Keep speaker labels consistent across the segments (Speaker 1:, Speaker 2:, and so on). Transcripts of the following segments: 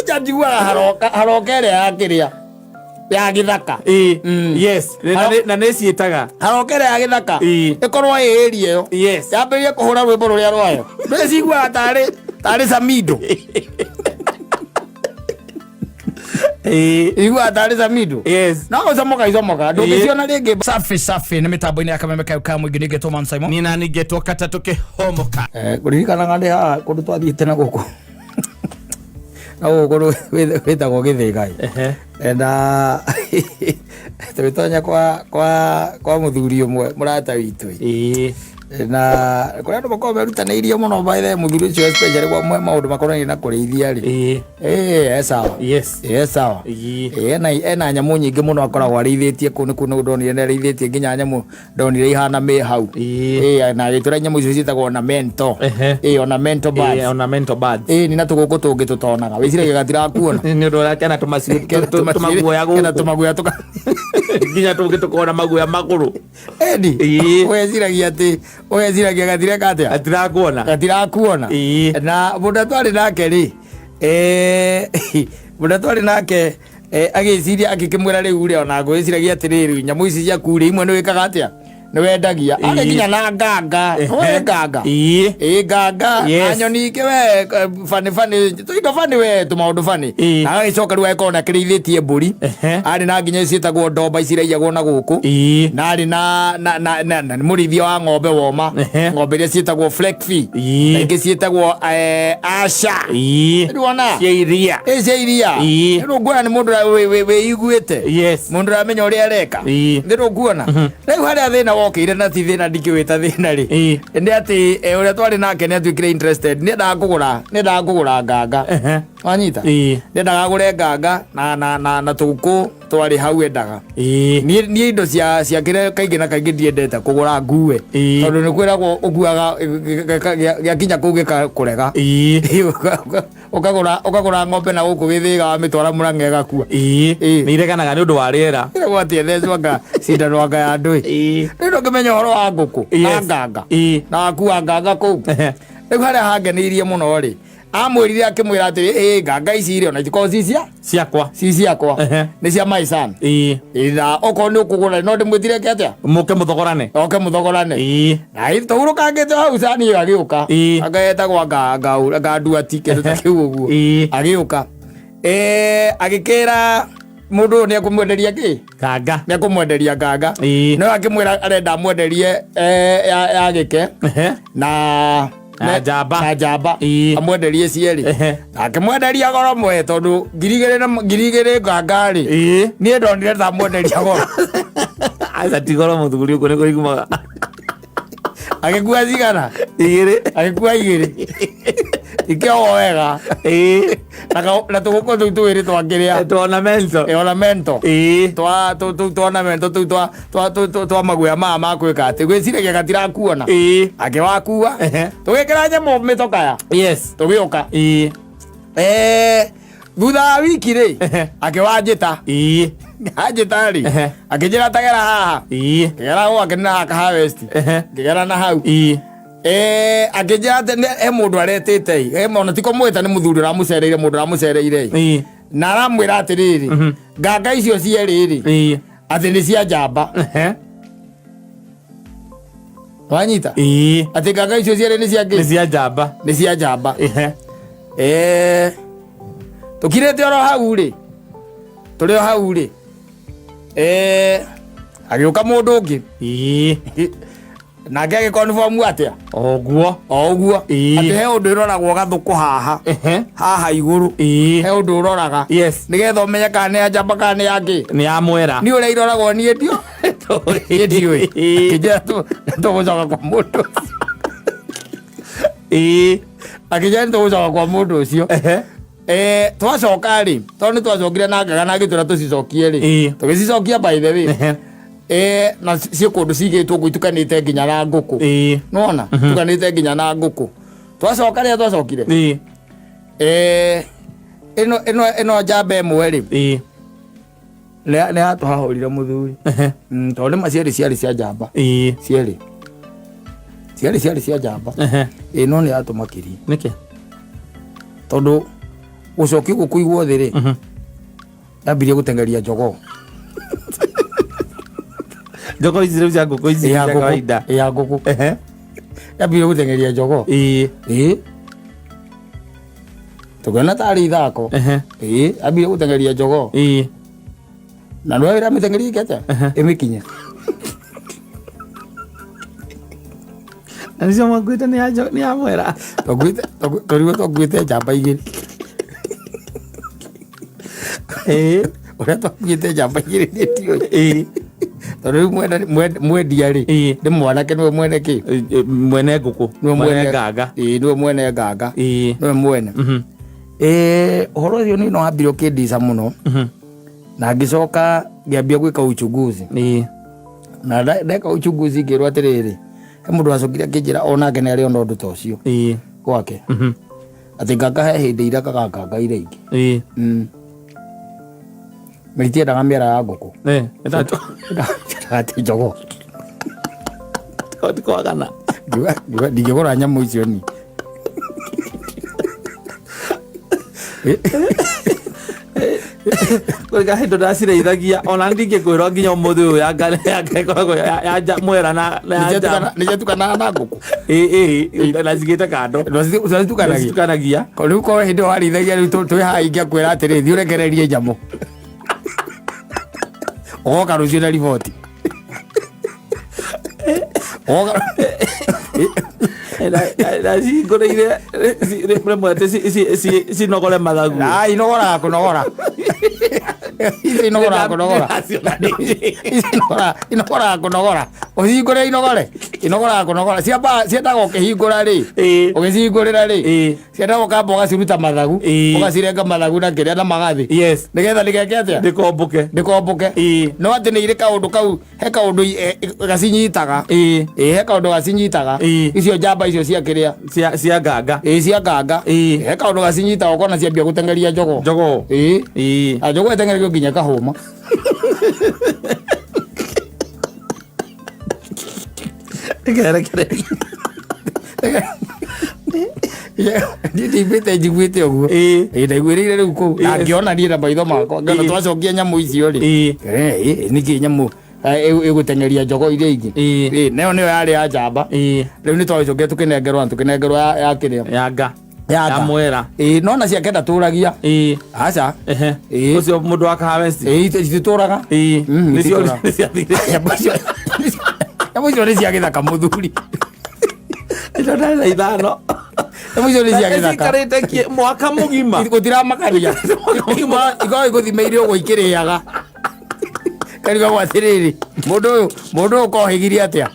Speaker 1: Kwanja njiguaga haroka haroka ĩrĩa ya kĩrĩa ya gĩthaka.
Speaker 2: Ĩĩ. Yes. Na nĩ ciĩtaga.
Speaker 1: Haroka ĩrĩa ya gĩthaka.
Speaker 2: Ĩĩ.
Speaker 1: Ĩkorwo ĩ area ĩyo.
Speaker 2: Yes.
Speaker 1: Yambĩrĩrie kũhũra rwĩmbo rũrĩa rwayo. Nĩ ciguaga tarĩ tarĩ Samido.
Speaker 2: Ĩĩ.
Speaker 1: Iguaga tarĩ Samido.
Speaker 2: Yes.
Speaker 1: No gũcomoka icomoka ndũngĩciona rĩngĩ. Safi safi nĩ mĩtambo-inĩ ya kameme kayo ka mũingĩ ningĩ Thomas Simon.
Speaker 2: Niĩ nani ngetwo katatũ kĩhomoka.
Speaker 1: Eh, kũririkanaga ndĩ haha kũndũ twathiĩte na gũkũ na gũkũ kũndũ gwĩtagwo gĩthĩga
Speaker 2: Ehe.
Speaker 1: na tũgĩtonya kwa kwa kwa mũthuri ũmwe mũrata witũ
Speaker 2: Ĩĩ.
Speaker 1: na kũrĩa andũ makoragwo merutanĩirie mũno by the way, mũthuri ũcio especially kwa maũndũ makonainie na kũrĩithia rĩ
Speaker 2: Ĩĩ.
Speaker 1: ĩĩ e sawa
Speaker 2: Yes.
Speaker 1: e sawa
Speaker 2: Ĩĩ.
Speaker 1: Ĩĩ, ena ena nyamũ nyingĩ mũno akoragwo arĩithĩtie kũu nĩ kũu nĩ ndonire nĩ arĩithĩtie nginya nyamũ ndonire ihana mĩ hau
Speaker 2: Ĩĩ.
Speaker 1: Ĩĩ, na agĩtwĩra nyamũ icio ciĩtagwo ornamental
Speaker 2: Ehe.
Speaker 1: Ĩĩ, ornamental birds
Speaker 2: Ĩĩ, ornamental birds.
Speaker 1: Ĩĩ, nĩ na tũgũkũ tũngĩ tũtonaga wĩciragia gatirakuona
Speaker 2: Nĩ ũndũ ũrĩa kena tũmaguoya
Speaker 1: kena
Speaker 2: gũkũ.
Speaker 1: tũmaguoya tũka
Speaker 2: Nginya tũngĩ tũkona maguoya magũrũ.
Speaker 1: Edi
Speaker 2: Ĩĩ.
Speaker 1: ũgeciragia atĩ ũgeciragia gatireka atĩa
Speaker 2: Gatirakuona.
Speaker 1: gatirakuona
Speaker 2: Ĩĩ.
Speaker 1: na mũndũ twarĩ nake rĩ eh, mũndũ twarĩ nake eh, agĩciria akĩkĩmwĩra rĩu rĩ ona ngwĩciragia atĩrĩrĩ nyamũ ici ciaku rĩ imwe nĩ wĩkaga atĩa nĩ wendagia arĩ
Speaker 2: Ĩĩ.
Speaker 1: nginya na nganga we nganga
Speaker 2: Ĩĩ.
Speaker 1: ĩ nganga na
Speaker 2: Yes.
Speaker 1: nyoni ingĩ we eh, bani bani tũindo bani we tũmaũndũ bani
Speaker 2: Ĩĩ.
Speaker 1: na agagĩcoka rĩu agĩkorwo nĩ akĩrĩithĩtie mbũri
Speaker 2: Ehe.
Speaker 1: arĩ na nginya ciĩtagwo ndomba ici iraiyagwo na gũkũ
Speaker 2: Ĩĩ.
Speaker 1: na arĩ na na na na na nĩ mũrĩithia wa ng'ombe woma
Speaker 2: Ehe.
Speaker 1: ng'ombe iria ciĩtagwo Fleckvieh
Speaker 2: Ĩĩ.
Speaker 1: na ingĩ ciĩtagwo eh, asha
Speaker 2: Ĩĩ.
Speaker 1: Nĩwona?
Speaker 2: Cia iria.
Speaker 1: ĩ cia iria
Speaker 2: Ĩĩ.
Speaker 1: nĩ nguona nĩ mũndũ ũrĩa wĩiguĩte
Speaker 2: Yes.
Speaker 1: mũndũ ũramenya ũrĩa areka
Speaker 2: Ĩĩ.
Speaker 1: nĩ ndũkuona rĩu harĩa thĩna wokĩire na ti thĩna ndingĩwĩta thĩna rĩ
Speaker 2: Ĩĩ.
Speaker 1: nĩ atĩ eh, ũrĩa twarĩ nake nĩ atuĩkire interested nĩ endaga kũgũra nĩ endaga kũgũra nganga
Speaker 2: Ehe.
Speaker 1: wanyita
Speaker 2: Ĩĩ.
Speaker 1: nĩ endaga agũre nganga na na na na tũgũkũ twarĩ hau endaga
Speaker 2: Ĩĩ.
Speaker 1: niĩ niĩ indo cia cia kĩrĩa kaingĩ na kaingĩ ndiendete kũgũra ngue
Speaker 2: Ĩĩ.
Speaker 1: tondũ nĩ kwĩragwo ũkuaga gĩakinya kũu gĩkakũrega
Speaker 2: Ĩĩ.
Speaker 1: Ũkagũra ũkagũra ng'ombe na gũkũ gĩthĩga wamĩtwara Mũrang'a ĩgakua.
Speaker 2: Ĩĩ.
Speaker 1: Ĩĩ.
Speaker 2: Nĩ ireganaga nĩ ũndũ wa rĩera.
Speaker 1: Ĩragwo atĩ ethecwo anga cindano anga ya ndũĩ.
Speaker 2: Ĩĩ.
Speaker 1: Rĩu ndũngĩmenya ũhoro wa ngũkũ na
Speaker 2: Yes.
Speaker 1: nganga
Speaker 2: Ĩĩ.
Speaker 1: na wakua nganga kũu.
Speaker 2: Ehe.
Speaker 1: Rĩu harĩa hangeneirie mũno rĩ amwĩrire akĩmwĩra atĩrĩ ĩ nganga ici rĩ ona itikoragwo ci cia
Speaker 2: Ciakwa.
Speaker 1: ci ciakwa
Speaker 2: Ehe.
Speaker 1: nĩ cia my son.
Speaker 2: Ĩĩ.
Speaker 1: Ĩ, na okorwo nĩ ũkũgũra no ndĩmwĩtire ke atĩa
Speaker 2: Mũke mũthogorane.
Speaker 1: oke mũthogorane.
Speaker 2: Ĩĩ.
Speaker 1: Na tũhurũkangĩte hau cani ĩyo agĩũka
Speaker 2: Ĩĩ.
Speaker 1: anga etagwo anga anga anga nduati kĩndũ ta kĩu ũguo
Speaker 2: Ĩĩ.
Speaker 1: agĩũka Eh, agĩkĩra mũndũ ũyũ nĩ ekũmwenderia kĩ
Speaker 2: Nganga.
Speaker 1: nĩ ekũmwenderia nganga
Speaker 2: Ĩĩ.
Speaker 1: no akĩmwĩra arenda amwenderie eh, ya ya gĩke
Speaker 2: Ehe.
Speaker 1: na
Speaker 2: Na njamba.
Speaker 1: na njamba
Speaker 2: Ĩĩ.
Speaker 1: amwenderie cierĩ
Speaker 2: Ehe.
Speaker 1: akĩmwenderia goro mwe tondũ 2000 na 2000 nganga rĩ
Speaker 2: Ĩĩ.
Speaker 1: niĩ ndonire ta amwenderia goro
Speaker 2: Aca ti goro mũthuri ũguo nĩ kũiguaga.
Speaker 1: Agĩkua cigana?
Speaker 2: Igĩrĩ.
Speaker 1: Agĩkua igĩrĩ. Ikĩohwo wega.
Speaker 2: Ĩĩ.
Speaker 1: Na ka- na tũgũkũ tũu twĩrĩ twakĩrĩa.
Speaker 2: Twa ornamental.
Speaker 1: Ĩ, ornamental.
Speaker 2: Ĩĩ.
Speaker 1: Twa tũ- tũu twa ornamental tũu twa twa tũ- tũ- twa maguoya maya ma gwĩka atĩ gwĩciragia gatirakuona.
Speaker 2: Ĩĩ.
Speaker 1: Akĩwakua.
Speaker 2: Ehe.
Speaker 1: Tũgĩkĩra nyamũ mĩtokaya.
Speaker 2: Yes.
Speaker 1: Tũgĩũka.
Speaker 2: Ĩĩ.
Speaker 1: Eh, thutha wa wiki rĩ
Speaker 2: Ehe.
Speaker 1: akĩwanjĩta.
Speaker 2: Ĩĩ.
Speaker 1: Anjĩta rĩ
Speaker 2: Ehe.
Speaker 1: akĩnjĩra tagera haha.
Speaker 2: Ĩĩ.
Speaker 1: Ngĩgera gwake nĩ haha Kahawa West.
Speaker 2: Ehe.
Speaker 1: Ngĩgera na hau.
Speaker 2: Ĩĩ.
Speaker 1: Eh, akĩnjĩra atĩ he mũndũ aretĩte ĩ he ona ti kũmwĩta nĩ mũthuri ũramũcereire mũndũ ũramũcereire ĩ
Speaker 2: Ĩĩ.
Speaker 1: na aramwĩra atĩrĩrĩ nganga icio cierĩ rĩ
Speaker 2: Ĩĩ.
Speaker 1: atĩ nĩ cia njamba
Speaker 2: Ehe.
Speaker 1: wanyita
Speaker 2: Ĩĩ.
Speaker 1: atĩ nganga icio cierĩ nĩ cia
Speaker 2: Nĩ
Speaker 1: kĩ
Speaker 2: cia njamba.
Speaker 1: nĩ cia njamba
Speaker 2: Ehe.
Speaker 1: Eh, tũkirĩte oro hau rĩ tũrĩ o hau rĩ Eh, agĩũka mũndũ ũngĩ
Speaker 2: Ĩĩ.
Speaker 1: Nake agĩkonbomu atĩa?
Speaker 2: Oguo.
Speaker 1: O ũguo.
Speaker 2: Ĩĩ.
Speaker 1: Atĩ he ũndũ ĩroragwo gathũkũ haha.
Speaker 2: Ehe.
Speaker 1: Haha igũrũ.
Speaker 2: Ĩĩ.
Speaker 1: He ũndũ ũroraga.
Speaker 2: Yes.
Speaker 1: Nĩgetha ũmenye kana nĩ ya njamba kana nĩ ya kĩ.
Speaker 2: Nĩ ya mwera.
Speaker 1: Niĩ ũrĩa iroragwo niĩ ndio. Niĩ ndiũĩ.
Speaker 2: Ĩĩ.
Speaker 1: Akĩnjĩra tũgũcoka kwa mũndũ ũcio.
Speaker 2: Ĩĩ.
Speaker 1: Akĩnjĩra nĩtũgũcoka kwa mũndũ ũcio.
Speaker 2: Ehe.
Speaker 1: Eh, twacoka rĩ, tondũ nĩ twacokire na ngaga na agĩtwĩra tũcicokie rĩ.
Speaker 2: Ĩĩ.
Speaker 1: Tũgĩcicokia by the way.
Speaker 2: Ehe.
Speaker 1: Eh, na ciĩ kũndũ cigĩtwo ũguo itukanĩte nginya na ngũkũ.
Speaker 2: Ĩĩ.
Speaker 1: Nĩwona? Itukanĩte nginya na ngũkũ. Twacoka rĩrĩa twacokire.
Speaker 2: Ĩĩ.
Speaker 1: Eh, ĩno ĩno ĩno njamba ĩmwe rĩ,
Speaker 2: Ĩĩ.
Speaker 1: nĩ nĩ yatũhahũrire mũthuri.
Speaker 2: Ehe.
Speaker 1: Tondũ nĩma cierĩ ciarĩ cia njamba.
Speaker 2: Ĩĩ.
Speaker 1: Cierĩ. Cierĩ ciarĩ cia njamba.
Speaker 2: Ehe.
Speaker 1: Ĩĩ no nĩ yatũmakirie.
Speaker 2: Nĩkĩ?
Speaker 1: Tondũ Gũcokia ũguo kũigwo thĩ rĩ, yambirie gũteng'eria jogoo.
Speaker 2: Njogoo ici rĩu cia ngũkũ ici
Speaker 1: Ya
Speaker 2: cia
Speaker 1: ngũkũ.
Speaker 2: kawaida.
Speaker 1: Ya ngũkũ.
Speaker 2: Ehe.
Speaker 1: Yambirie gũteng'eria jogoo.
Speaker 2: Ĩĩ.
Speaker 1: Ĩĩ, tũkĩona tarĩ ithako.
Speaker 2: Ehe.
Speaker 1: Ĩĩ, ambire gũteng'eria jogoo.
Speaker 2: Ĩĩ.
Speaker 1: Na nĩwe ĩramĩteng'eria ĩkĩte ĩmĩkinye.
Speaker 2: Na nĩcio mwakuĩte nĩ ya nĩ ya mwera.
Speaker 1: Tũrigwo twakuĩte njamba igĩrĩ.
Speaker 2: Ĩĩ.
Speaker 1: Ũrĩa twakuĩte njamba igĩrĩ nĩ ndiũĩ.
Speaker 2: Ĩĩ.
Speaker 1: Tondũ rĩu mwendia rĩ,
Speaker 2: Ĩĩ.
Speaker 1: nĩ mwanake, nĩwe mwene kĩ?
Speaker 2: Mwene ngũkũ.
Speaker 1: Nĩwe
Speaker 2: mwene nganga.
Speaker 1: Ĩĩ, nĩwe mwene nganga.
Speaker 2: Ĩĩ.
Speaker 1: Nĩwe mwene. Ĩĩ, ũhoro ũcio nĩ no wambire ũkĩndica mũno, na ngĩcoka ngĩambia gwĩka uchunguzi.
Speaker 2: Ĩĩ.
Speaker 1: Na ndeka uchunguzi ngĩrwo atĩrĩrĩ, he mũndũ wacokire akĩnjĩra onake nĩ arĩ ona ũndũ ta ũcio
Speaker 2: Ĩĩ.
Speaker 1: gwake, atĩ nganga he hĩndĩ irekaga nganga iria ingĩ.
Speaker 2: Ĩĩ.
Speaker 1: Na itiendaga mĩera ya ngũkũ.
Speaker 2: Eh, ĩtatũ.
Speaker 1: Itiendaga atĩ njogoo.
Speaker 2: Ti kwagana.
Speaker 1: Ngiuga ndingĩgũra nyamũ icio ni.
Speaker 2: Kũrĩ hĩndĩ ndacirĩithagia ona ndingĩkwĩrwo nginya ũmũthĩ ũyũ yanga yanga ĩkoragwo ya mwera na ya njamba.
Speaker 1: Nĩciatukanaga na ngũkũ.
Speaker 2: Ĩĩ, ĩĩ, na cigĩte kando.
Speaker 1: Nĩcitukanagia.
Speaker 2: Nĩcitukanagia.
Speaker 1: Rĩu korwo hĩndĩ ĩyo warĩithagia rĩu twĩ haha ingĩakwĩra atĩrĩ, thiĩ ũrekererie nyamũ, ũgoka rũciũ na riboti. Ũgoka.
Speaker 2: Na cihingũrĩire rĩmwe atĩ cinogore mathagu.
Speaker 1: Ah, inogoraga kũnogora. Icio inogoraga kũnogora. Icio inogoraga kũnogora. Ũcihingũre inogore. Inogoraga kũnogora. Ciambaga ciendaga ũkĩhingũra rĩ.
Speaker 2: Ĩĩ.
Speaker 1: Ũgĩcihingũrĩra rĩ.
Speaker 2: Ĩĩ.
Speaker 1: Ciendaga ũkamba ũgaciruta mathagu.
Speaker 2: Ĩĩ.
Speaker 1: Ũgacirenga mathagu na kĩrĩa na magathĩ.
Speaker 2: Yes.
Speaker 1: Nĩgetha ndĩgeke atĩa?
Speaker 2: Ndĩkombũke.
Speaker 1: Ndĩkombũke.
Speaker 2: Ĩĩ.
Speaker 1: No atĩ nĩ irĩ kaũndũ kau, he kaũndũ gacinyitaga.
Speaker 2: Ĩĩ.
Speaker 1: Ĩĩ, he kaũndũ gacinyitaga.
Speaker 2: Ĩĩ.
Speaker 1: Icio njamba icio cia kĩrĩa.
Speaker 2: Cia nganga.
Speaker 1: Ĩĩ, cia nganga.
Speaker 2: Ĩĩ.
Speaker 1: He kaũndũ gacinyitaga ũkona ciambia gũteng'eria njogoo.
Speaker 2: Njogoo.
Speaker 1: Ĩĩ.
Speaker 2: Ĩĩ.
Speaker 1: Na njogoo ĩteng'erio nginya ĩkahũma.
Speaker 2: Ĩkerekereria.
Speaker 1: Niĩ ndiiguĩte njiguĩte ũguo.
Speaker 2: Ĩĩ.
Speaker 1: Ĩĩ, ndaiguĩrĩire rĩu kũu na
Speaker 2: Yes.
Speaker 1: ngĩona niĩ na maitho makwa, ngĩona
Speaker 2: Ĩĩ.
Speaker 1: twacokia nyamũ icio rĩ.
Speaker 2: Ĩĩ.
Speaker 1: Ĩĩ, nĩkĩ nyamũ ĩgũteng'eria njogoo iria ingĩ?
Speaker 2: Ĩĩ.
Speaker 1: Ĩĩ, nayo nĩyo yarĩ ya njamba.
Speaker 2: Ĩĩ.
Speaker 1: Rĩu nĩ twagĩcokire tũkĩnengerwo na tũkĩnengerwo ya kĩrĩa.
Speaker 2: Ya nga.
Speaker 1: Ya
Speaker 2: Ya
Speaker 1: nga.
Speaker 2: mwera.
Speaker 1: Ĩĩ, no na ciake ndatũragia.
Speaker 2: Ĩĩ.
Speaker 1: Aca.
Speaker 2: Ehe.
Speaker 1: Ĩĩ.
Speaker 2: Ũcio mũndũ wa Kahawa West.
Speaker 1: Ĩĩ, ititũraga.
Speaker 2: Ĩĩ. Nĩcio
Speaker 1: ititũraga.
Speaker 2: nĩciathire.
Speaker 1: Nyamũ icio nĩ cia gĩthaka mũthuri.
Speaker 2: Icio ndarĩ na ithano.
Speaker 1: Nyamũ icio nĩ cia gĩthaka.
Speaker 2: Cikarĩte mwaka mũgima.
Speaker 1: Gũtiramakania. Ikoragwo igũthimĩire ũguo ikĩrĩaga. Karigagwo atĩrĩrĩ, mũndũ ũyũ kohĩgirie atĩa?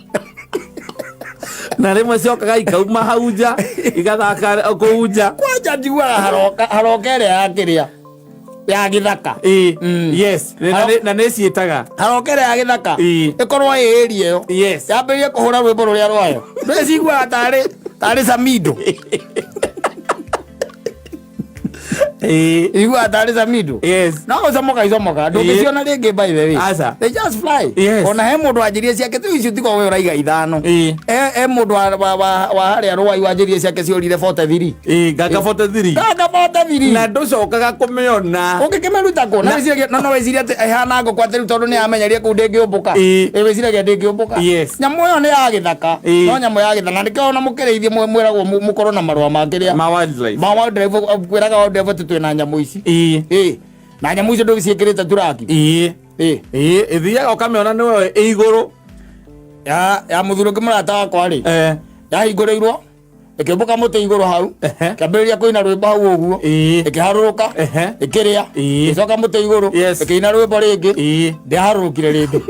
Speaker 2: Na rĩmwe ciokaga ikauma hau nja igathaka kũu nja.
Speaker 1: Kwanja njiguaga haroka ĩrĩa ya kĩrĩa ya gĩthaka.
Speaker 2: Ĩĩ. Yes. Na nĩ ciĩtaga.
Speaker 1: Haroka ĩrĩa ya gĩthaka
Speaker 2: Ĩĩ.
Speaker 1: ĩkorwo ĩ area ĩyo.
Speaker 2: Yes.
Speaker 1: Yambĩrĩrie kũhũra rwĩmbo rũrĩa rwayo. Ndũciguaga tarĩ Samido.
Speaker 2: Ĩĩ.
Speaker 1: Iguaga tarĩ Samido.
Speaker 2: Yes.
Speaker 1: No gũcomoka icomoka, ndũngĩciona rĩngĩ by the way.
Speaker 2: Aca.
Speaker 1: They just fly.
Speaker 2: Yes.
Speaker 1: Ona he mũndũ wanjĩrie ciake tu icio tigo we ũraiga ithano.
Speaker 2: Ĩĩ.
Speaker 1: He mũndũ wa harĩa Rũai wanjĩrie ciake ciorire 43.
Speaker 2: Ĩĩ, nganga 43.
Speaker 1: Nganga 43.
Speaker 2: Na ndũcokaga kũmĩona.
Speaker 1: Ũngĩkĩmĩruta kũ? Na wĩciragia no wĩcirie atĩ ĩhana ngũkũ atĩ rĩu tondũ nĩ yamenyerie kũu ndĩngĩũmbũka.
Speaker 2: Ĩĩ.
Speaker 1: Ĩ wĩciragia ndĩngĩũmbũka.
Speaker 2: Yes.
Speaker 1: Nyamũ ĩyo nĩ ya gĩthaka.
Speaker 2: Ĩĩ.
Speaker 1: No nyamũ ya gĩthaka. Na nĩkĩo ona mũkĩrĩithie mwĩragwo mũkorwo na marũa ma kĩrĩa.
Speaker 2: Ma wildlife.
Speaker 1: Ma wildlife, kwĩraga wildlife atĩ twĩna nyamũ ici.
Speaker 2: Ĩĩ.
Speaker 1: Ĩĩ. Na nyamũ icio ndũgĩciĩkĩrĩte turaki.
Speaker 2: Ĩĩ.
Speaker 1: Ĩĩ.
Speaker 2: Ĩĩ, ĩthiaga ũkamĩona nĩwe ĩ igũrũ.
Speaker 1: Ya mũthuri ũngĩ mũrata wakwa rĩ.
Speaker 2: Eh.
Speaker 1: Yahingũrĩirwo ĩkĩũmbũka mũtĩ igũrũ hau.
Speaker 2: Ehe.
Speaker 1: Kĩambĩrĩria kũina rwĩmbo hau ũguo.
Speaker 2: Ĩĩ.
Speaker 1: Ĩkĩharũrũka.
Speaker 2: Ehe.
Speaker 1: Ĩkĩrĩa.
Speaker 2: Ĩĩ.
Speaker 1: Ĩgĩcoka mũtĩ igũrũ.
Speaker 2: Yes.
Speaker 1: Ĩkĩina rwĩmbo rĩngĩ.
Speaker 2: Ĩĩ.
Speaker 1: Ndĩaharũrũkire rĩngĩ.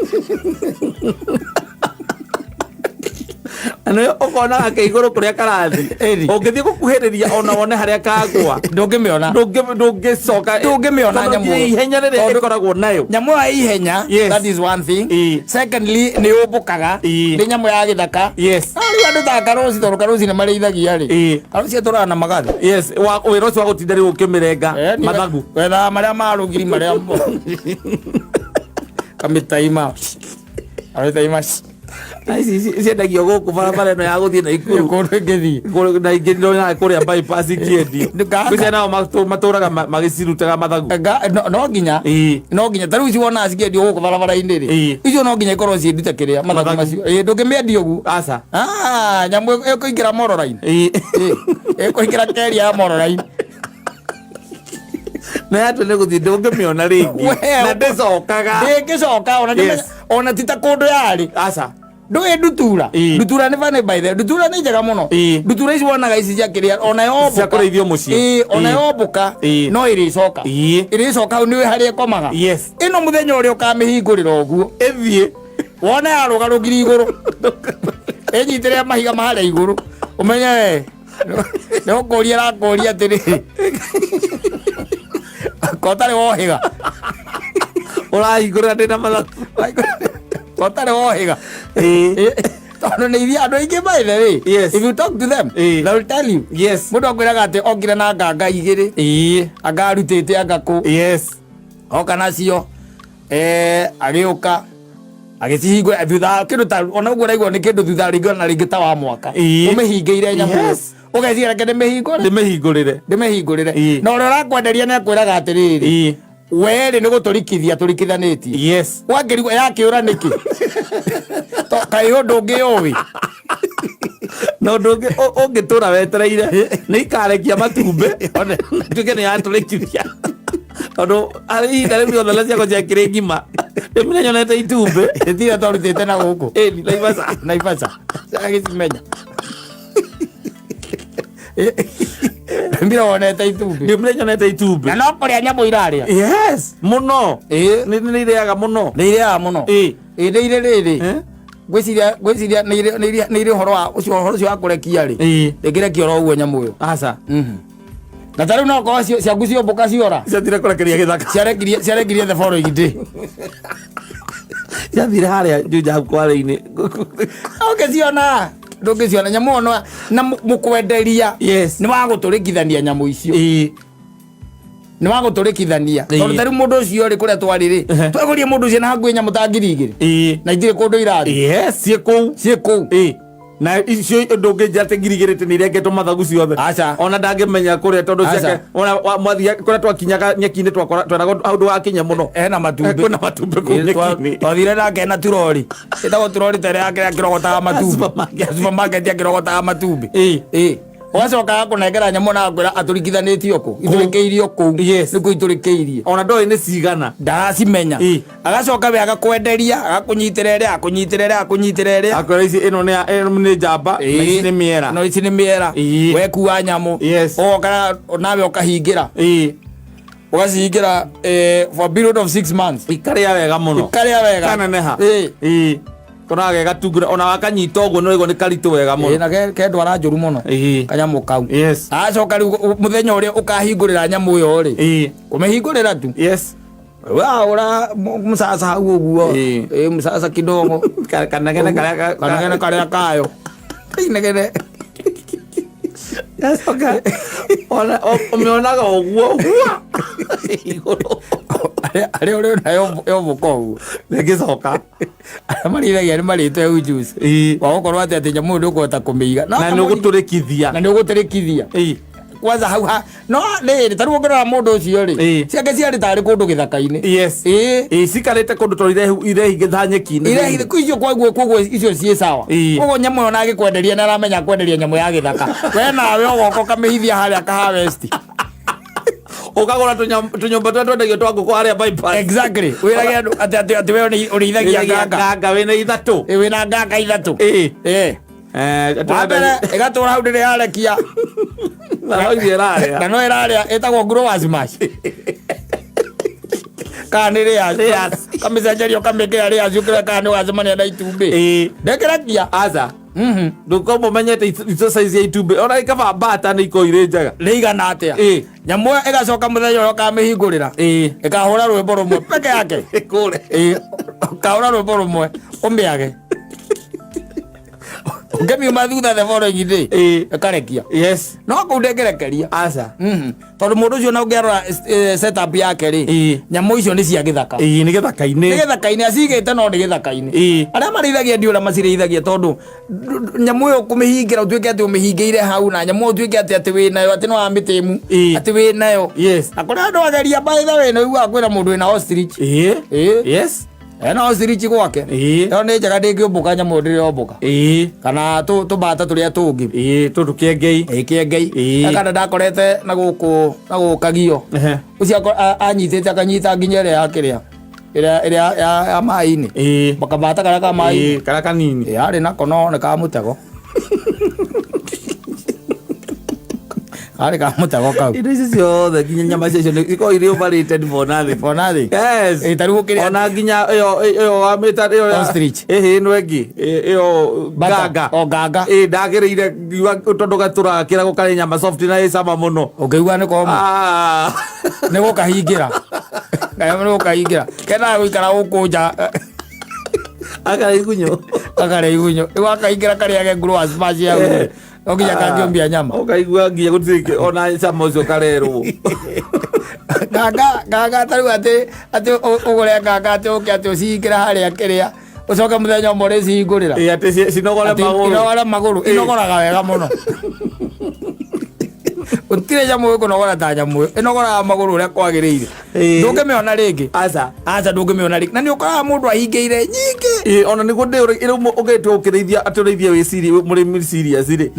Speaker 2: Na nĩyo ũkonaga ke igũrũ kũrĩa karathi.
Speaker 1: Ĩni.
Speaker 2: Ũngĩthiĩ gũkuhĩrĩria ona wone harĩa kagwa.
Speaker 1: Ndũngĩmĩona.
Speaker 2: Ndũngĩcoka.
Speaker 1: Ndũngĩmĩona
Speaker 2: Tondũ
Speaker 1: nyamũ ĩyo.
Speaker 2: ihenya rĩrĩa ĩkoragwo nayo.
Speaker 1: Nyamũ ya ihenya.
Speaker 2: Yes.
Speaker 1: That is one thing.
Speaker 2: Ĩĩ.
Speaker 1: Secondly, nĩ yũmbũkaga.
Speaker 2: Ĩĩ.
Speaker 1: Nĩ nyamũ ya gĩthaka.
Speaker 2: Yes.
Speaker 1: No rĩu andũ ta Karũci, tondũ Karũci nĩ marĩithagia rĩ.
Speaker 2: Ĩĩ.
Speaker 1: Karũci atũraga na magathĩ.
Speaker 2: Yes, wĩra ũcio wa gũtinda rĩu ũkĩmĩrenga mathagu.
Speaker 1: Wethaga marĩa ma rũgiri marĩa kamĩtaima. Kamĩtaima.
Speaker 2: Na ici ciendagio gũkũ barabara ĩno ya gũthiĩ Naikuru.
Speaker 1: Kũndũ ĩngĩthiĩ.
Speaker 2: Na ingĩ ndĩronaga kũrĩa bypass ikĩendio.
Speaker 1: Nĩ nganga.
Speaker 2: Ngwĩciria nao matũraga magĩcirutaga mathagu.
Speaker 1: No nginya. No nginya ta rĩu ici wonaga cikĩendio gũkũ barabara-inĩ rĩ, icio no nginya ikorwo ciĩ ndute kĩrĩa mathagu
Speaker 2: Mathagu.
Speaker 1: macio. Ĩĩ, ndũngĩmĩendia ũguo.
Speaker 2: Aca.
Speaker 1: Ah, nyamũ ĩkũingĩra mororaini. Ĩkũingĩra keria ya mororaini.
Speaker 2: Na yatua nĩ gũthiĩ ndũngĩmĩona rĩngĩ.
Speaker 1: We,
Speaker 2: Na ndĩcokaga.
Speaker 1: Ndĩngĩcoka ona ona ti ta kũndũ yarĩ.
Speaker 2: Aca.
Speaker 1: Ndũĩ ndutura. Ndutura nĩ funny by the way. Ndutura nĩ njega mũno. Ndutura ici wonaga ici cia kĩrĩa ona yombũka.
Speaker 2: Cia kũrĩithio mũciĩ.
Speaker 1: Ĩĩ, ona yombũka no ĩrĩcoka. Ĩrĩcoka hau nĩũĩ harĩa ĩkomaga. Ĩno mũthenya ũrĩa ũkamĩhingũrĩra ũguo.
Speaker 2: Ĩthiĩ.
Speaker 1: Wone yarũga rũgiri igũrũ. Ĩnyitĩrĩre mahiga ma harĩa igũrũ. Ũmenye we. Nĩ ũkũria ĩrakũria atĩrĩrĩ. Ko ũtarĩ wohĩga.
Speaker 2: Ũrahingũrĩra ndĩna mathagu.
Speaker 1: Ko ũtarĩ wohĩga. Tondũ nĩ ithuĩ andũ aingĩ by the way. If you talk to them, they will tell you. Mũndũ akwĩraga atĩ okire na nganga igĩrĩ. Anga arutĩte anga kũ. Oka nacio. Agĩũka agĩcihingũra thutha wa kĩndũ ta ona ũguo ũraigua nĩ kĩndũ thutha rĩngĩ ona rĩngĩ ta wa mwaka. Ũmĩhingĩire nyamũ ĩyo. Ũgeciria reke ndĩmĩhingũre.
Speaker 2: Ndĩmĩhingũrĩre.
Speaker 1: Ndĩmĩhingũrĩre. Na ũrĩa ũrakwenderia nĩ akwĩraga atĩrĩrĩ. Werĩ nĩ gũtũrikithia tũrikithanĩtie. Wakĩrigwo yakĩũra nĩkĩ? Kaĩ ũndũ ũngĩ ũĩ?
Speaker 2: Na ũndũ ũngĩ ũngĩtũra wetereire nĩ ikarekia matumbĩ tuĩke nĩ yatũrĩkithia. Tondũ harĩ ihinda rĩu rĩothe na ciakwa ciakĩrĩ ng'ima ndĩmire nyonete itumbĩ.
Speaker 1: Tiga twarutĩte na gũkũ.
Speaker 2: Ĩni, Naivasha.
Speaker 1: Naivasha. Agĩcimenya. Ndĩmire wonete itumbĩ.
Speaker 2: Ndĩmire nyonete itumbĩ.
Speaker 1: Na no kũrĩa nyamũ irarĩa.
Speaker 2: Yes, mũno. Nĩ irĩaga mũno.
Speaker 1: Nĩ irĩaga mũno. Ĩĩ, nĩ irĩ rĩrĩ. Ngwĩciria nĩ irĩ ũhoro wa ũcio, ũhoro ũcio wa kũrekia rĩ. Ndĩngĩrekia oro ũguo nyamũ ĩyo.
Speaker 2: Aca.
Speaker 1: Na ta rĩu no korwo ciaku ciombũka ciora.
Speaker 2: Ciathire kũrekeria gĩthaka.
Speaker 1: Ciarekirie the following day.
Speaker 2: Ciathire harĩa Juja hau kware-inĩ.
Speaker 1: Ũngĩciona, ndũngĩciona nyamũ ĩyo na mũkwenderia. Nĩ wa gũtũrĩkithania nyamũ icio. Nĩ wa gũtũrĩkithania. Tondũ ta rĩu mũndũ ũcio rĩ, kũrĩa twarĩ rĩ, twagũrire mũndũ ũcio na hakuhĩ nyamũ ta ngiri igĩrĩ. Na itirĩ kũndũ irathiĩ.
Speaker 2: Yes, ciĩ kũu.
Speaker 1: Ciĩ kũu.
Speaker 2: Na icio ndũngĩnjĩra atĩ ngiri igĩrĩ atĩ nĩ irengetwo mathagu ciothe.
Speaker 1: Aca.
Speaker 2: Ona ndangĩmenya kũrĩa tondũ
Speaker 1: Aca.
Speaker 2: ciake, ona mwathia kũrĩa twakinyaga nyeki-inĩ twakora, tweragwo hau ndũgakinye mũno.
Speaker 1: Ena matumbĩ.
Speaker 2: Kwĩna matumbĩ kũu nyeki-inĩ.
Speaker 1: Twathire nake na turori. Ĩtagwo turori ta ĩrĩa yake akĩrogotaga matumbĩ.
Speaker 2: Supermarket.
Speaker 1: Supermarket akĩrogotaga matumbĩ. Ũgacoka agakũnengera nyamũ na agakwĩra atũrikithanĩtio kũ? Itũrĩkĩirio kũu. Nĩkuo itũrĩkĩirie.
Speaker 2: Ona ndoĩ nĩ cigana.
Speaker 1: Ndaracimenya. Agacoka we agakwenderia, agakũnyitĩra ĩrĩa, akũnyitĩra ĩrĩa, akũnyitĩra ĩrĩa.
Speaker 2: Akwĩra ici ĩno nĩ ya, ĩno nĩ njamba, na ici nĩ mĩera.
Speaker 1: No ici nĩ mĩera. Wekua nyamũ. Ũgoka nawe ũkahingĩra. Ũgacihingĩra, for a period of 6 months.
Speaker 2: Ikarĩa wega mũno.
Speaker 1: Ikarĩa wega.
Speaker 2: Kaneneha. Konaga ge gatungura, ona wakanyita ũguo nĩ ũraigua nĩ karitũ wega mũno.
Speaker 1: Na ke ndwara njũru mũno. Kanyamũ kau. Acoka rĩu mũthenya ũrĩa ũkahingũrĩra nyamũ ĩyo rĩ. Kũmĩhingũrĩra tu. Waũra mũcaca hau ũguo. Mũcaca kidogo.
Speaker 2: Kanegene karĩa
Speaker 1: Kanegene karĩa kayo. Inegene.
Speaker 2: Gacoka, ona, ũmĩonaga ũguo, hua! Igũrũ.
Speaker 1: Arĩa ũrĩona yombũka ũguo.
Speaker 2: Rĩngĩcoka.
Speaker 1: Arĩa marĩithagia nĩ marĩte ujuzi. Wa gũkorwo atĩ nyamũ ĩyo ndũkũhota kũmĩiga. No
Speaker 2: Na nĩ ũgũtũrĩkithia.
Speaker 1: Na nĩ ũgũtũrĩkithia. Kwanza hau ha, no rĩrĩ, ta rĩu ũngĩrora mũndũ ũcio rĩ, ciake ciarĩ tarĩ kũndũ gĩthaka-inĩ.
Speaker 2: Cikarĩte kũndũ tondũ irehingĩta nyeki-inĩ.
Speaker 1: Irehingĩta, kwĩ icio kwaguo, koguo icio ciĩ sawa. Koguo nyamũ ĩyo ona angĩkwenderia nĩ aramenya kwenderia nyamũ ya gĩthaka. We nawe ũgoka ũkamĩhithia harĩa ka harvest.
Speaker 2: Ũkagũra tũnyũmba tũrĩa twendagio twa ngũkũ harĩa bypass.
Speaker 1: Exactly. Wĩrage andũ atĩ we ũrĩithagia
Speaker 2: Ũrĩithagia
Speaker 1: nganga.
Speaker 2: nganga wĩna ithatũ.
Speaker 1: Wĩna nganga ithatũ. Wa mbere ĩgatũra hau ndĩrĩ yarekia.
Speaker 2: Na no ithiĩ ĩrarĩa.
Speaker 1: Na no ĩrarĩa ĩtagwo growers mash. Kana nĩ layers.
Speaker 2: Layers.
Speaker 1: Kamĩcenjeria ũkamĩkĩra layers ũkĩrora kana nĩ ũgacemania na itumbĩ. Ndĩkĩrekia.
Speaker 2: Aca. Ndũkorwo ũmenyete ico size ya itumbĩ. Ona ĩkaba mbata nĩ ikoragwo irĩ njega.
Speaker 1: Rĩigana atĩa? Nyamũ ĩyo ĩgacoka mũthenya ũrĩa ũkamĩhingũrĩra. Ĩkahũra rwĩmbo rũmwe peke yake.
Speaker 2: Ĩkũre.
Speaker 1: Ũkahũra rwĩmbo rũmwe ũmĩage. Ũngĩmiuma thutha the following day, ĩkarekia. No kũu ndĩngĩrekeria.
Speaker 2: Aca.
Speaker 1: Tondũ mũndũ ũcio na ũngĩarora setup yake rĩ, nyamũ icio nĩ cia gĩthaka.
Speaker 2: Ĩĩ, nĩ gĩthaka-inĩ.
Speaker 1: Nĩ gĩthaka-inĩ acigĩte, no nĩ gĩthaka-inĩ. Arĩa marĩithagia ndiũ ũrĩa macirĩithagia, tondũ nyamũ ĩyo kũmĩhingĩra, ũtuĩke atĩ ũmĩhingĩire hau, na nyamũ ĩyo ũtuĩke atĩ wĩ nayo, atĩ no wamĩtĩmu, atĩ wĩ nayo. Na kũrĩ andũ ageria, by the way, nĩ ũiguaga kwĩna mũndũ wĩna ostrich. Ena ostrich gwake. Ĩyo nĩ njega, ndĩngĩũmbũka, nyamũ ĩyo ndĩrombũka. Kana tũmbata tũrĩa tũngĩ.
Speaker 2: Ĩĩ, tũndũ kĩengei.
Speaker 1: Ĩ, kĩengei. Kana ndakorete na gũkũ na gũkagio ũcio anyitĩte, akanyita nginya ĩrĩa ya kĩrĩa ĩrĩa ya maĩ-inĩ. Makabata karĩa ka maĩ-inĩ.
Speaker 2: Ĩĩ, karĩa kanini.
Speaker 1: Ĩ, yarĩ nako no nĩ ka mũtego, karĩ ka mũtego kau.
Speaker 2: Indo ici ciothe, nginya nyama icio nĩ ikoragwo irĩ overrated for nothing.
Speaker 1: For nothing.
Speaker 2: Yes.
Speaker 1: Ĩ, ta rĩu ũkĩrĩa
Speaker 2: Ona nginya ĩyo wamĩta ĩyo ya
Speaker 1: Ostrich.
Speaker 2: Ĩhĩ, ĩno ĩngĩ ĩyo
Speaker 1: Bata.
Speaker 2: nganga.
Speaker 1: O nganga.
Speaker 2: Ĩ, ndagĩrĩire ngiuga tondũ gatũraga kĩrago karĩ nyama soft na ĩ cama mũno.
Speaker 1: Ũkĩigua nĩ koma.
Speaker 2: Ah.
Speaker 1: Nĩ gũkahingĩra, kanyamũ nĩ gũkahingĩra, kendaga gũikara gũkũ nja.
Speaker 2: Akarĩa igunyũ.
Speaker 1: Gakarĩa igunyũ, rĩu akaingĩra karĩage ngũrũ smash hau, no nginya kangĩũmbia nyama.
Speaker 2: Ũkaigua nginya gũtirĩ ona cama ũcio karerwo.
Speaker 1: Nganga, nganga, ta rĩu atĩ ũgũre nganga, atĩ ũke atĩ ũcihingĩre harĩa kĩrĩa, ũcoke mũthenya ũmwe ũrĩcihingũrĩra.
Speaker 2: Ĩ, atĩ cinogore
Speaker 1: Atĩ
Speaker 2: magũrũ.
Speaker 1: Inogore magũrũ. Inogoraga wega mũno, gũtirĩ nyamũ ĩkũnogora ta nyamũ ĩyo, ĩnogoraga magũrũ ũrĩa kwagĩrĩire. Ndũngĩmĩona rĩngĩ.
Speaker 2: Aca.
Speaker 1: Aca, ndũngĩmĩona rĩngĩ, na nĩ ũkoraga mũndũ ahingĩire nyingĩ.
Speaker 2: Ĩ, ona nĩguo ndĩ rĩu ũngĩtua ũkĩrĩithia, atĩ ũrĩithie wĩ mũrĩmi serious rĩ,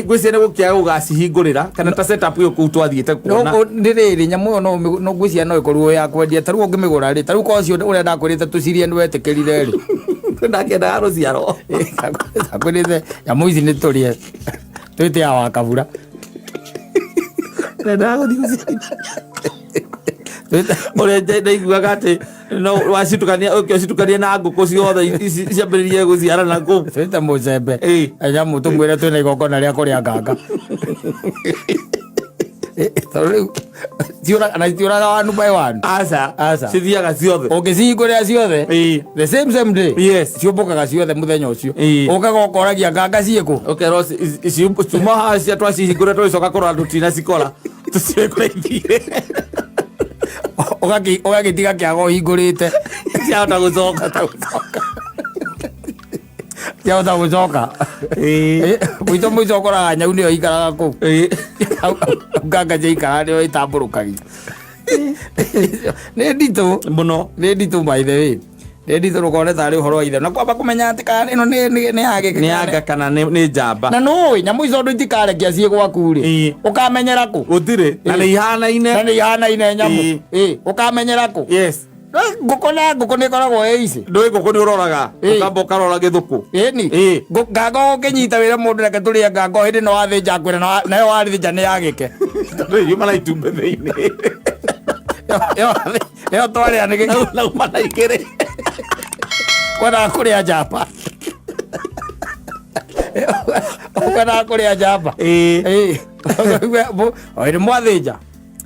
Speaker 2: ngwĩciria nĩ gũkĩaga gũgacihingũrĩra kana ta setup ĩyo kũu twathiĩte kuona.
Speaker 1: Nĩ rĩrĩ, nyamũ ĩyo no ngwĩciria no ĩkorwo ya kwendia. Ta rĩu ũngĩmĩgũra rĩ, ta rĩu korwo ũcio ũrĩa ndakwĩrĩte tũcirie nĩ wetĩkĩrire rĩ.
Speaker 2: Ndakĩendaga rũciaro.
Speaker 1: Ndakwĩrĩte nyamũ ici nĩ tũrĩe twĩte ya wakabura.
Speaker 2: Ndendaga gũthiĩ gũciarithania ũrĩa ndaiguaga atĩ no wacitukania, ũke ũcitukanie na ngũkũ ciothe ici ciambĩrĩrie gũciarana kũu.
Speaker 1: Twĩte mũcembe nyamũ, tũmwĩre twĩna igongona rĩa kũrĩa nganga, tondũ rĩu na citiũraga one by one.
Speaker 2: Aca.
Speaker 1: Aca.
Speaker 2: Cithiaga ciothe.
Speaker 1: Ũngĩcihingũrĩra ciothe the same same day, ciũmbũkaga ciothe mũthenya ũcio. Ũkaga ũkoragia nganga ciĩkũ.
Speaker 2: Ũkerwo ciuma haha cia twacihingũra, tũgĩcoka kũrora tũtinacikora, tũciũĩ kũrĩa ithire.
Speaker 1: Ũgagĩtiga kĩaga ũhingũrĩte.
Speaker 2: Ciahota gũcoka.
Speaker 1: Ciahota gũcoka. Mũico mũico ũkoraga nyau nĩyo ikaraga kũu. Hau nganga ciaikara nĩyo ĩtambũrũkagia. Nĩ nditũ.
Speaker 2: Mũno.
Speaker 1: Nĩ nditũ, by the way, nĩ nditũ, ndũkone tarĩ ũhoro wa ithe na kwamba kũmenya atĩ kana ĩno nĩ ya gĩkĩ.
Speaker 2: Nĩ yanga kana nĩ njamba.
Speaker 1: Na nũĩ nyamũ icio ũndũ itikarekia ciĩ gwaku rĩ, ũkamenyera kũ?
Speaker 2: Gũtirĩ na nĩ ihanaine.
Speaker 1: Na nĩ ihanaine nyamũ. Ũkamenyera kũ? Ngũkũ na ngũkũ nĩ ĩkoragwo ĩ ici.
Speaker 2: Ndũĩ ngũkũ nĩ ũroraga. Ũkamba ũkarora gĩthũkũ.
Speaker 1: Ĩni. Nganga ũngĩnyita wĩra mũndũ, reke tũrĩe nganga, o hĩndĩ no wathĩnja ngwĩra nayo warĩthĩnja nĩ yagĩke.
Speaker 2: Tondũ yuma na itumbĩ thĩinĩ.
Speaker 1: Ĩyo twarĩa nĩ gĩke.
Speaker 2: Na uma na igĩrĩ.
Speaker 1: Kwendaga kũrĩa njamba, kwendaga kũrĩa njamba. O hĩndĩ mwathĩnja,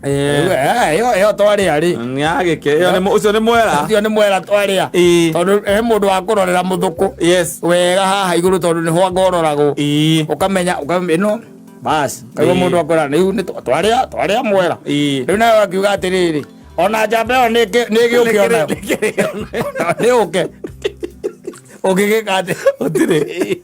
Speaker 1: ĩyo twarĩa rĩ,
Speaker 2: Nĩ yagĩke ĩyo ũcio nĩ mwera.
Speaker 1: Ũcio nĩ mwera twarĩa. Tondũ he mũndũ wa kũrorera mũthũkũ wega haha igũrũ, tondũ nĩho ngororagwo. Ũkamenya ĩno bas kaigua. Mũndũ akora rĩu nĩ twarĩa mwera. Rĩu nawe akiuga atĩrĩrĩ, ona njamba ĩyo nĩ ĩgĩũke, onayo nĩ ũke ũngĩgĩka atĩ
Speaker 2: Gũtirĩ.